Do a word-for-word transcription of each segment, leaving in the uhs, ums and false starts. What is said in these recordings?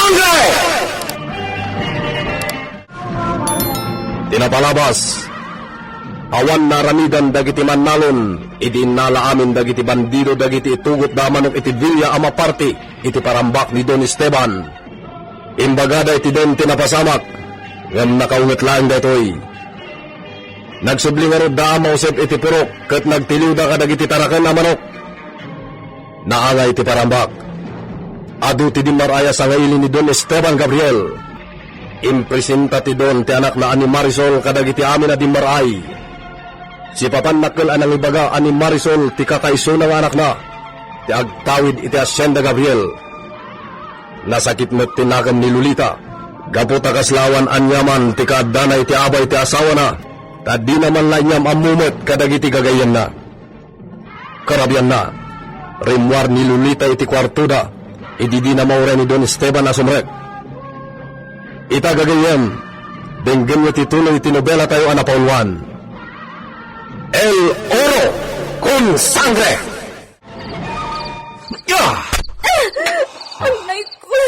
Sangre! Ti napalabas, awan naaramidan dagiti mannalon idi innala amin dagiti bandido dagiti itugotda a manok iti villa a maparti iti parambak ni Don Esteban. Imbagada iti Don ti napasamak, ngem nakaunget laeng daytoy. Nagsubli ngarud da a mausep iti purok ket nagtiliwda kadagiti taraken a manok. Naangay ti parambak. Adu ti dimmar-ay a sangaili ni Don Esteban Gabriel. Impresenta ti Don ti anakna a ni Marisol kadagiti amin a dimmar-ay. Sipapan dakkel a nangibaga a ni Marisol ti kakaisuna nga anakna ti agtawid iti Hacienda Gabriel. Nasakit met ti nakem ni Lolita gapu ta kasla awan aniaman ti kaaddana iti abay ti asawana, ta dina man la aniam-ammo met kadagiti gagayyemna. Karabianna, rimmuar ni Lolita iti kuartoda idi dina mauray ni Don Esteban a sumrek. Ita gagayyem, denggenyo ti tuloy ti nobelatayo a napauluan, El Oro con Sangre! Ah! Anak ko!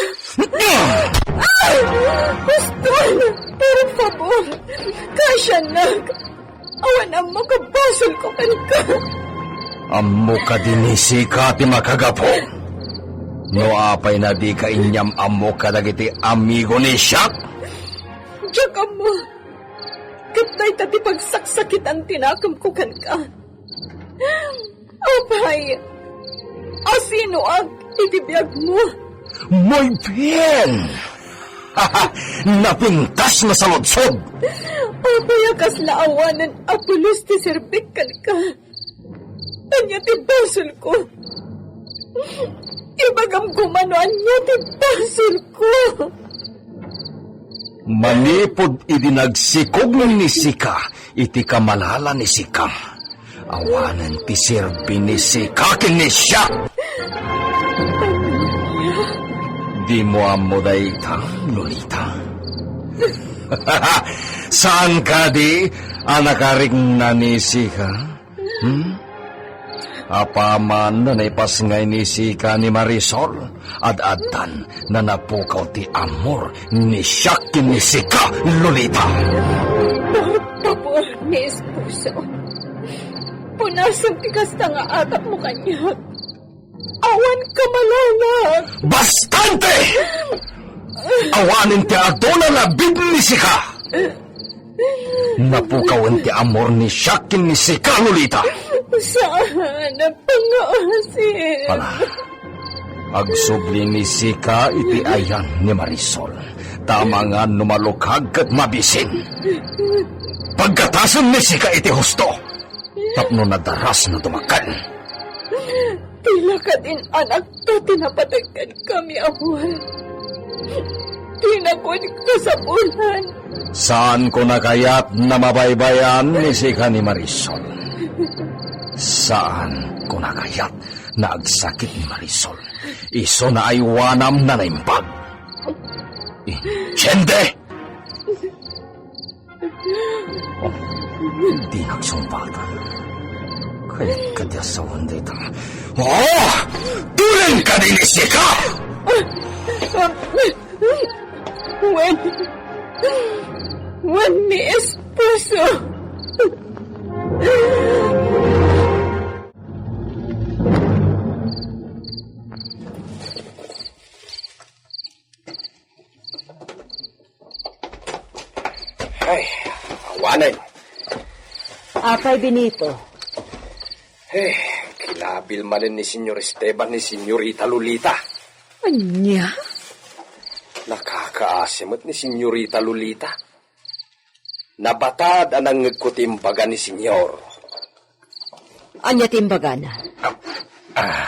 Ah! Poston! Por favor! Kasianak! Awan ammok a basolko kenka. Ammo kadi ni Sika ti makagapu? No apay a dika aniam-ammo kadagiti amigo ni Siak? Diak ammo. Ket dayta ti pagsaksakitan ti nakemko kenka. Apay, asinoak iti biagmo? My friend! Napintas nga saludsod! Apay a kasla awanen a pulos ti serbik kenka? Ania ti basolko? Ibagam koma no ania ti basolko! Manipud idi nagsikog ni Sika iti kamalala ni Sika, awanen ti serbi ni Sika ken ni Siak. Dimo ammo dayta, Lolita? Saan kadi a nakarikna ni Sika? Hmm? Apaman a naipasngay ni Sika ni Marisol, ad-addan a napukaw ti amor ni Siak ken ni Sika, Lolita. Por favor, mi esposo. Punasem ti kasta nga atapmo kaniak. Awan kamalala. Bastante! Awanen ti aduna a bib ni Sika. Napukawen ti amor ni Siak ken ni Sika, Lolita. Saan a pangaasi? Ala, agsubli ni Sika iti ayan ni Marisol, ta amangan no malukag ket mabisin. Paggatasen ni Sika iti husto tapno nadarasna dumakkel. Ti lakad in anakta ti napateg kenka, mi amor. Dina koma kasapulan. Saanko a kayat a mabaybay-an ni Sika ni Marisol. Saanko a kayat a agsakit ni Marisol. Isu a aywanam a naimbag. Entiende? Oh, dinak sumpatan. Kayat kadi a sawen dayta. Oh! Tuleng kadi ni Sika! Wen, wen, mi esposo. Ay, awanen. Apay, Benito? Eh, kilabil manen ni Señor Esteban ni Señorita Lolita. Ania? Nakakaasi met ni Señorita Lolita. Nabatad a nangngegko ti imbaga ni Señor. Ania ti imbagana? Ah.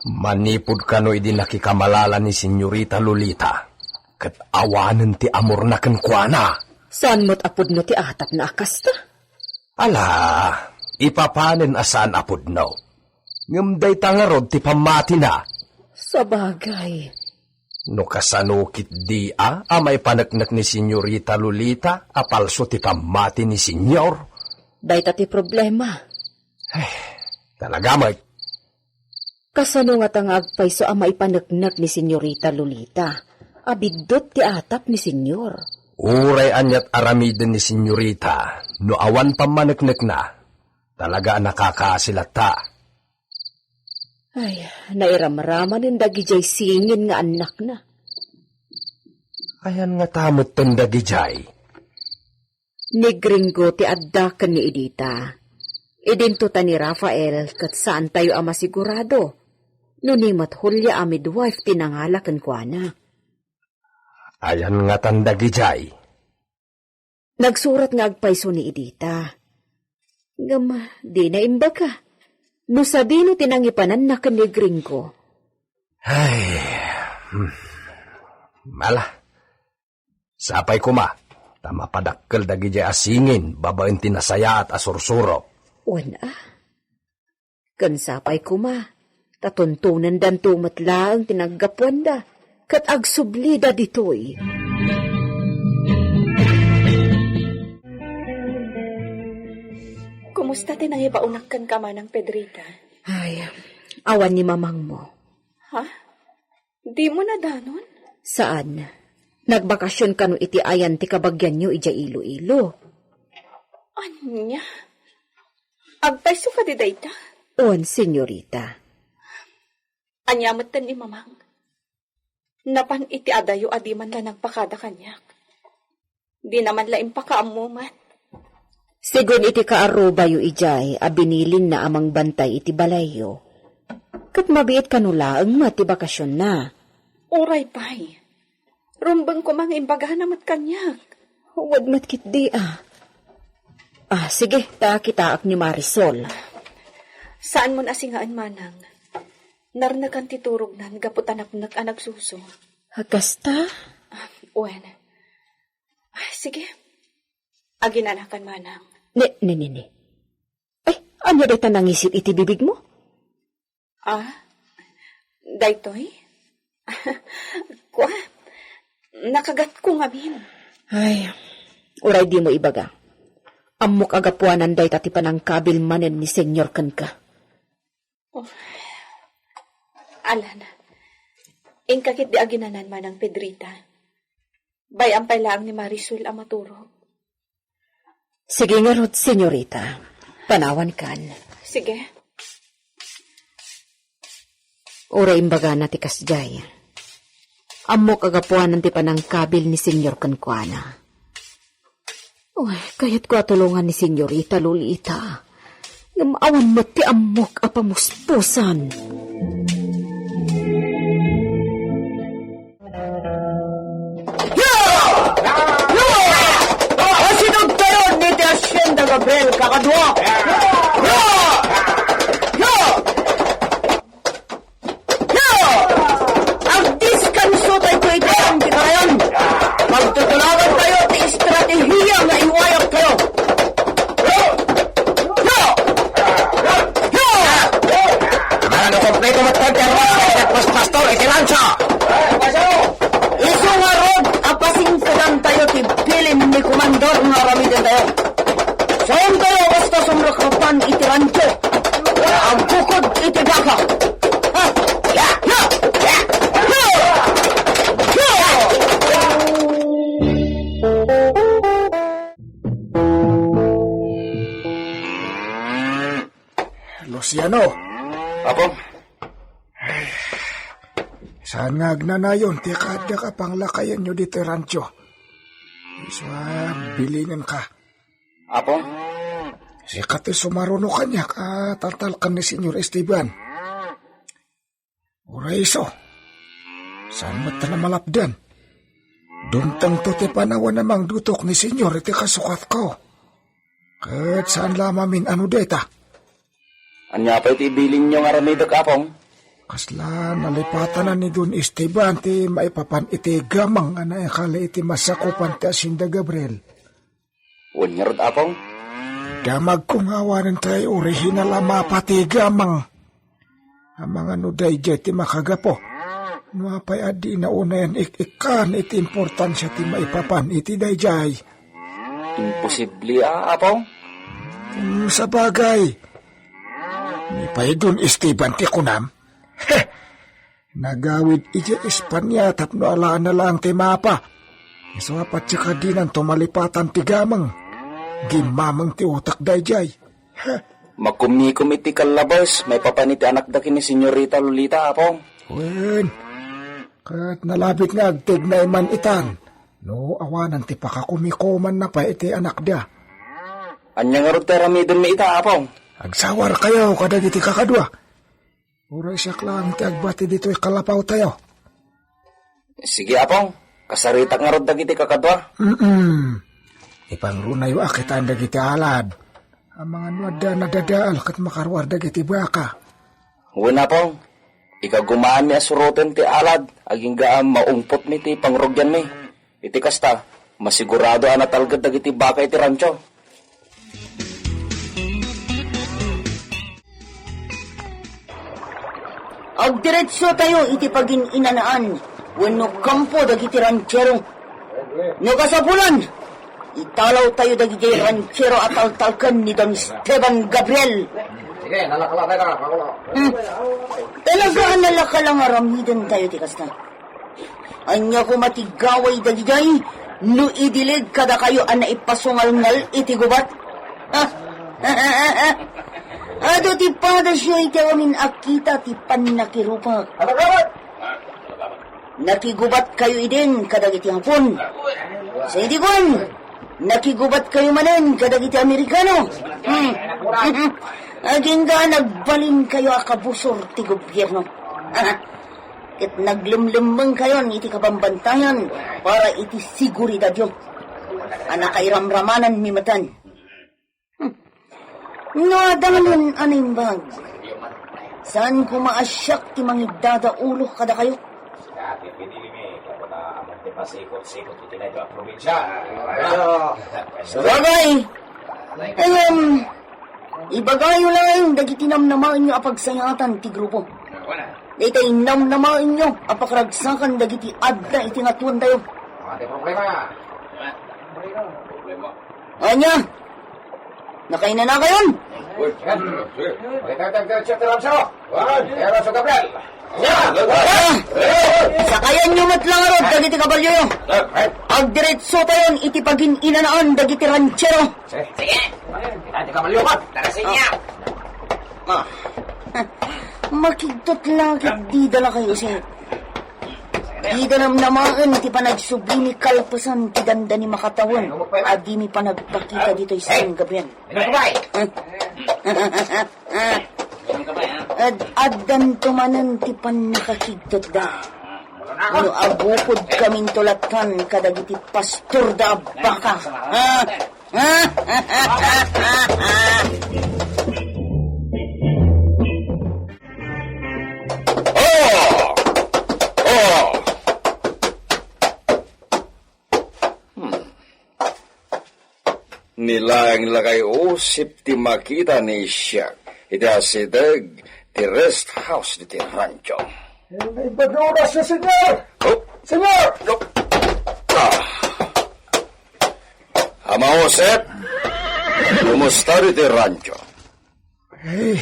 Manipud kano idi nakikamalala ni Señorita Lolita, ket awanen ti amorna kenkuana. Saan met a pudno ti atapna a kasta? Ala, ipapanen a saan a pudno. Ngem dayta ngarud ti pammatina. Sabagay. No kasano ketdi a maipaneknek ni Señorita Lolita a palso ti pammati ni Señor? Dayta ti problema. Eh, talaga met. Kasano ngata nga agpayso a maipaneknek ni Senyorita Lolita a biddut ti atap ni Senyor? Uray aniat aramiden ni Senyorita, no awan pammaneknekna, talaga a nakakaasi latta. Ay, nairamramanen dagidiay singin nga annakna. Ayan ngata metten dagidiay? Ni Gringo ti adda ken ni Edita. Idinto ta ni Rafael ket saantayo a masigurado no ni met Julia a midwife ti nangala kenkuana. Ayan ngatan dagidiay? Nagsurat nga agpayso ni Edita. Ngem dina imbaga no sadino ti nangipananna ken ni Gringo. Ay, hmm. Ala, sapay koma, ta mapadakkel dagidiay a singin babaen ti nasayaat a sursurok. Wen a. Ken sapay koma, ta tuntonendanto met laeng ti naggapuanda, ket agsublida ditoy. Kumusta ti nangibaonak kenka, Manang Pedrita? Ay, awan ni mamangmo. Ha? Dimo nadanon? Saan. Nagbakasyon kano iti ayan ti kabagianyo idiay Iloilo. Ania? Agpayso kadi dayta? Wen, senyorita. Ania metten ni Mamang? Napan iti adayo a diman la nagpakada kaniak. Dina man la impakaammo met. Segun iti kaarrubayo idiay a binilinna a mangbantay iti balayyo, ket mabiit kano laeng met ti bakasionna. Uray pay. Rumbeng koma nga imbagana met kaniak. Wen met ketdi a. Ah, sige, ta kitaak ni Marisol. Saanmon a singaen, Manang. Narnekan ti turognan gapu ta napnek a nagsuso. Kasta? Ah, wen. Ah, sige. Aginanakan, Manang. Ne, ne, ne, ne. Ay, ania dayta nangisit iti bibigmo? Ah, daytoy? Kua, nakagatko ngamin. Ay, uray dimo ibaga. Ammok a gapuanan dayta ti panangkabil manen ni Senyor kenka. Oh, alan. Inka ketdi aginanan, Manang Pedrita. Bay-am pay laeng ni Marisol a maturog. Sige ngarud, senyorita. Panawankan. Sige. Uray imbagana ti kasdiay. Ammok a gapuanan ti panangkabil ni Senyor kenkuana. Uy, kayatko a tulongan ni Senyorita Lolita. Ngem awan met ti ammok a pamuspusan. Asideg tayo diti Hacienda Gabriel, kakadua. Yo! Yo! Agdiskanso tayo iti ayan ti karayan. Pagtutulawan tayo ti estratehiya nga iwayak tayo. Yo! Yo! Amangan no kompleto met ti armas ken pastor iti rancho. Isu ngarud a pasingpetan tayo ti bilin ni Komandor nga aramiden tayo. Saantayo basta sumrekrutan iti rancho. Agbukod iti baka. Ha? Ya! Ya! Ya! Ya! Ya! Luciano. Apo? Ay, saan nga agnanayon ti kaaddak a panglakayenyo ditoy rancho? Isu a, bilinenka. Apo? Sika ti sumaruno kaniak a taltalkan ni Senyor Esteban. Uray isu, saan met ta namalapdan? Dumtengto ti panawen a mangdutok ni Senyor iti kasukatko. Ket saan la mamin-ano dayta. Ania pay ti ibilinyo nga aramidek, Apong? Kasla nalipatanan ni Don Esteban ti maipapan iti gamang a naikali iti masakupan ti Hacienda Gabriel. Wen ngarud, Apong? Damagko nga awanen tay uri hinalama pati gamang. Amangan no daydiay ti makagapu. No apay a dina unayen ik-ikkan iti importansia ti maipapan iti daydiay. Imposible a, Apong? Hmm, sabagay. Ni pay Don Esteban ti kunam? Nagawid idiay Espania tapno alaenna laeng ti mapa. Isu a patse kadinanto malipatan ti gameng. Gimmameng ti utak daydiay. Makumikom iti kallabes maipapan iti anakda ken ni Senyorita Lolita, Apong. Wen, ket nalabit nga agtignay man itan no awanan ti pakakumikomanna pay iti anakda. Ania ngarud ti aramidenmi ita, Apong? Agsawarkayo kadagiti kakadua. Uray siak laeng ti agbati ditoy kalapawtayo. Sige, Apong. Kasaritak ngarud dagiti kakadua. Mm-mm. Ipangrunayo a kitaan dagiti alad. Amangan no adda nadadael ket makaruar dagiti baka. Wen, Apong. Ikagumaanmi a suroten ti alad, agingga a maungpotmi ti pangrugianmi. Iti kasta, masigurado a natalged dagiti baka iti rancho. Agdiretso tayo iti pagin-inanaan wenno kampo dagiti ranchero. No kasapulan, italaw tayo dagiti ranchero a taltalken ni Don Esteban Gabriel. Sige, nalakala tayo, nalakala. Hmm. Talaga a nalakala nga aramiden tayo ti kasta. Ania koma ti gaway dagijay no idileg kadakayo a naipasungalngal iti gubat? Adu ti padasyo iti amin a kita ti pannakirupak. Nakigubat kayo idin kadagiti Hapon. Sa idi kuan, nakigubat kayo manen kadagiti Amerikano. Hmm. Agingga nagbalin kayo a kabusor ti gobierno. Ket naglemlemmeng kayon iti kabambantayan para iti seguridadyo. A nakairamramananmi metten. Hmm. No adalen a naimbag, saan koma a siak ti mangiddada ulo kadakayo? Dati pinilimi, kapag amat ti pasikot-sikot iti medyo a probinsya. Sabagay, ngem, ibagayo laeng dagiti namnamaenyo a pagsayaatan ti grupo. Dayta namnamaenyo a pakaragsakan dagiti adda iti ngatoantayo. Ania? Nakainanakayon? Uy, sige. Pakita tayo, Teacher Alonso. Juan, Teacher Alonso Gabriel. Ah! Sakayanyo met la ngarud dagiti kabalyoyo. Agdiretso tayon iti pagin-inanaan dagiti ranchero. Sige. Sige. Kita ti kabalyo ko. Tara, sinya. Ah. Makigtot la ket dida la kayo, sir. Dida namnamaen ti panagsubli ni kalpasan ti dandani makatawen a dimi panagpakita ditoy San Gabriel. Ino ka ba, eh? Ad-, addanto manen ti pannakakigtotda. No agukod kaminto lattan kadagiti pastorda a baka. Ah! Oh! Oh! Hmm. Ni laeng la kay Osep ti makita ni siak iti asideg ti rest house ditoy rancho. Eh, naimbag nga oras na, Senyor! Oh! Senyor! No. Ah. Ama Osep, kumusta ditoy rancho? Eh,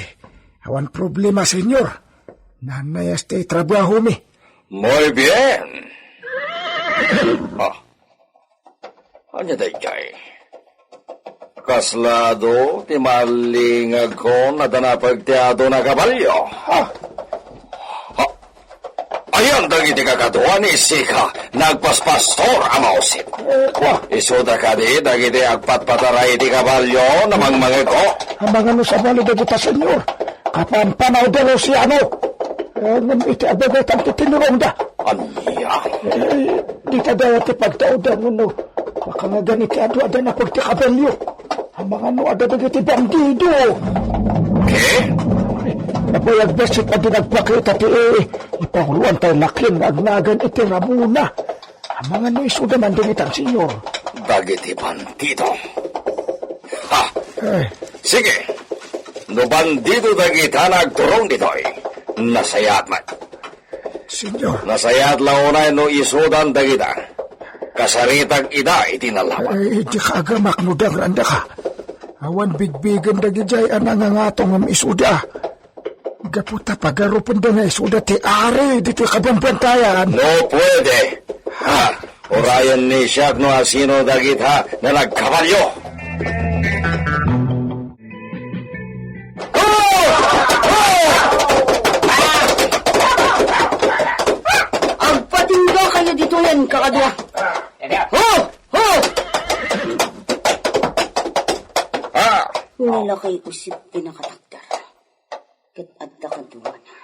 awan problema, Senyor. Nanayas ti trabahomi. Muy bien. Ah. Ania daydiay? Kasla adu ti mallingagko, adda napagtiado na kabalyo. Ah. Ah. Ayan dagiti kakadua ni Sika, nagpaspastor a mausit. Eh, kua. Isuda kadi dagiti agpatpataray iti kabalyo, namangmangegko. Amangan no sabali dagita, Senyor. Kapanpanawda Luciano. Eh, ngem iti abagetan ti tinurongda. Ania? Eh, dita dawa ti pagtaudan wenno makangagan iti adu a danapag ti kabalyo. Amangan no adda dagiti bandido. Eh? Nabayag bassit a di nagpakita ti, eh, ipanguloan tayo lakin nga agnagan iti Ramona. Amangan no isuda man dagita, Senyor. Dagiti bandido. Ha! Eh. Sige. No bandido dagita nga agturong ditoy, nasayaat met. Senyor. Nasayaat la unay no isudan dagita. Kasaritak ida iti nalawa. Eh, dika agamak no dangrandaka. Awan bigbigen dagidiay a nangangato ngem isuda. gapu ta pagarupenda nga isuda ti ari ditoy kabambantayan. No puede. Ha! Urayenmi siak no asino dagita nga nagkabalio. Agpatingga kayo ditoyen, kakadua. Ho! Ho! Ah! Nilakay usib ti nakatakder. Ket adda kaduana.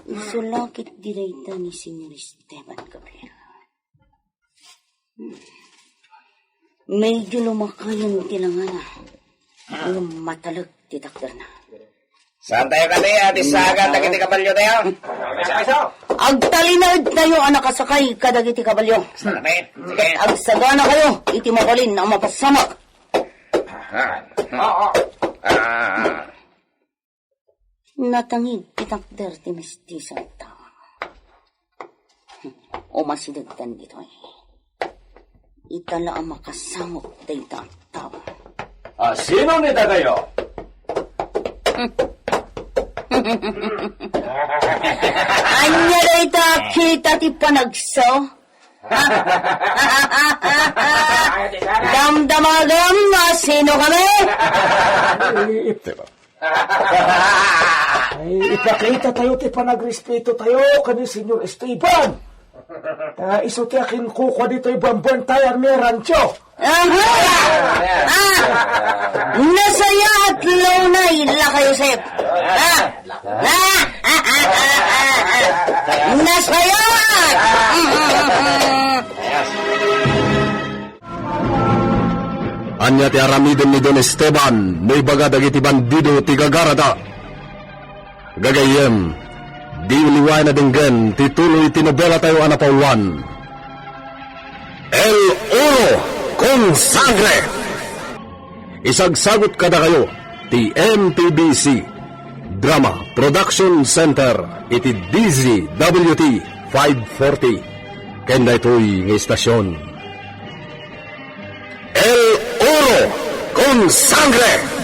Isu la ket dirayta ni Señor Esteban Gabriel. Medyo lumakayon ti langana. Ngem matalek ti takderna. Saantayo kadi a ti sagan dagiti kabaliotayo? Agtalinaedtayo a nakasakay kadagiti kabalio. Sige. Ket agsaganakayo iti mabalin a mapasamak. Ah. Ah. Natangid ti takder ti mestiso a tao. Umasidegtan ditoy. Ita la a makasango dayta a tao. Ah, sino ni dagayo? Ania dayta a kita ti panagso? Damdamagam a sino kami? Ay, ipakita tayo ti panagrespeto tayo kani Señor Esteban. Ta isu ti akinkukua ditoy bambantayan mi a rancho. Aha! Ah! Nasayaat launay, Laka Josep. Ah! Ah! Nasayaat! Ania ti aramiden ni Don Esteban no ibaga dagiti bandido ti gagarada? Gagayyem, diyo liwaen a denggen ti tuloy ti nobelatayo a napauluan, El Oro con Sangre. Isagsagut kadakayo ti M P B C Drama Production Center iti D Z W T five forty ken daytoy nga istasyon. El Oro con Sangre.